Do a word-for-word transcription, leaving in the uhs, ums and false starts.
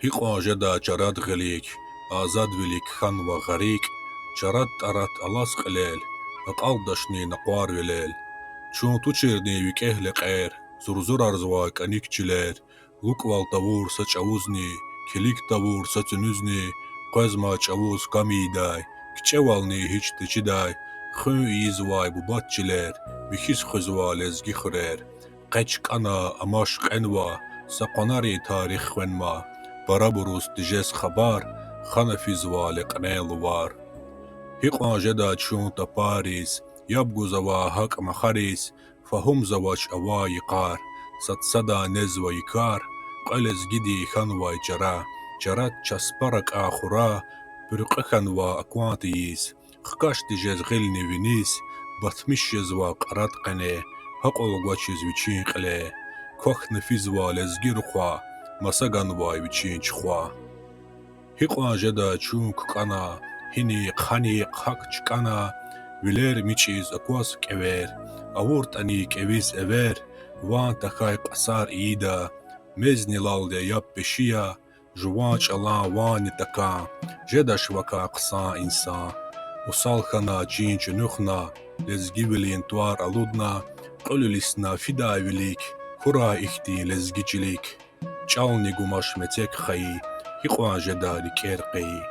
Гьикьван жеда чарад гъилик, азадвилик хьанва гъарикӀ, чарад тӀарат алаз кьилел, акьалдачни накъварвилел. Чун туширни викӀегь лекьер, зурзурарзавай кӀаник чилер, лукӀвал тавур са чӀавузни, килиг тавур са цуьнузни, къвезмай чӀавуз кам ийидай, кичӀевални гьич течидай, хуьн ийизвай бубад чилер, михьиз хуьзва лезги хуьрер. Къе чкӀана, амаш кьенва, са къванарин тарих хвенва, парабуруз тежез хабар, хана физва лекьрен лувар. Гьикьван жеда чун тапариз, яб гузава гьакӀ махариз, фагьумзавач авай йикъар, сад садан незва и кар, кьве лезгидин хьанвай чара, чарад часпар акӀан хура, буьркьуь хьанва акван тийиз, хкаж тежез гъилни виниз, батмиш жезва кьарад къене, гьакьвал гвачиз вичин кьиле. Квахьна физва лезги рухва, маса ганвай вичин чухва. Гьикьван жеда чун кукӀана, гьинихъ, гьанихъ гьакӀ чкӀана, вилер мичӀиз акваз кӀевер, авуртӀани кӀевиз эвер, ван тахьай кьасар ийида, мезни лал я, яб пеши я, жуван чӀалан ванни такӀан, жедач вакай хъсан инсан. Усал хьана чин чуьнуьхна, лезгивилин тӀвар алудна, кьуьл илисна фидай вилик, хьурай ихьтин лезги чилик. ЧӀални гумаш мецек хайи, гьикьван жеда рикӀер къейи.